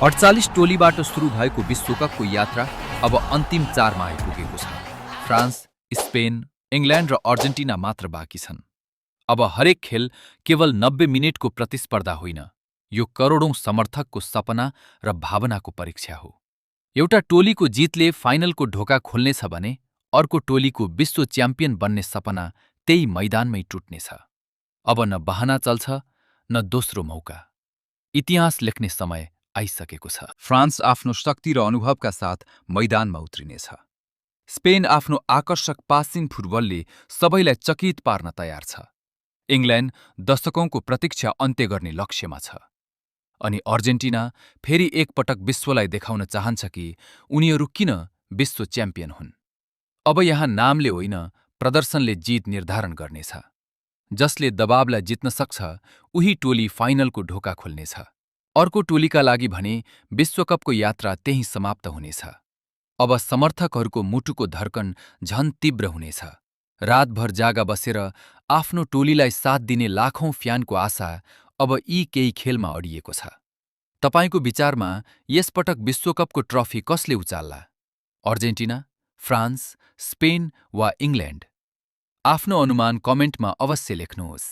48 टोलीबाट सुरु भएको विश्वकपको यात्रा अब अन्तिम 4मा आइपुगेको छ। फ्रान्स, स्पेन, इङ्ल्यान्ड र अर्जेन्टिना मात्र बाँकी छन्। अब हरेक खेल केवल 90 मिनेटको प्रतिस्पर्धा होइन, यो करोडौं समर्थकको सपना र भावनाको परीक्षा हो। एउटा टोलीको जितले फाइनलको ढोका खोल्नेछ भने अर्को टोलीको विश्व च्याम्पियन बन्ने सपना त्यही मैदानमै टुट्नेछ। अब न बहाना चल्छ, न दोस्रो मौका। इतिहास लेख्ने समय आइसकेको छ। फ्रान्स आफ्नो शक्ति र अनुभवका साथ मैदानमा उत्रिनेछ। स्पेन आफ्नो आकर्षक पासिङ फुटबलले सबैलाई चकित पार्न तयार छ। इङ्ल्यान्ड दशकौंको प्रतीक्षा अन्त्य गर्ने लक्ष्यमा छ। अनि अर्जेन्टिना फेरि एकपटक विश्वलाई देखाउन चाहन्छ कि उनीहरू किन विश्व च्याम्पियन हुन्। अब यहाँ नामले होइन, प्रदर्शनले जित निर्धारण गर्नेछ। जसले दबावलाई जित्न सक्छ उही टोली फाइनलको ढोका खोल्नेछ। अर्को टोलीका लागि भने विश्वकपको यात्रा त्यही समाप्त हुनेछ। अब समर्थकहरूको मुटुको धड्कन झन तीव्र हुनेछ। रातभर जागा बसेर आफ्नो टोलीलाई साथ दिने लाखौं फ्यानको आशा अब यी केही खेलमा अडिएको छ। तपाईको विचारमा यसपटक विश्वकपको ट्रफी कसले उचाल्ला? अर्जेन्टिना, फ्रान्स, स्पेन वा इङ्ल्यान्ड? आफ्नो अनुमान कमेन्टमा अवश्य लेख्नुहोस्।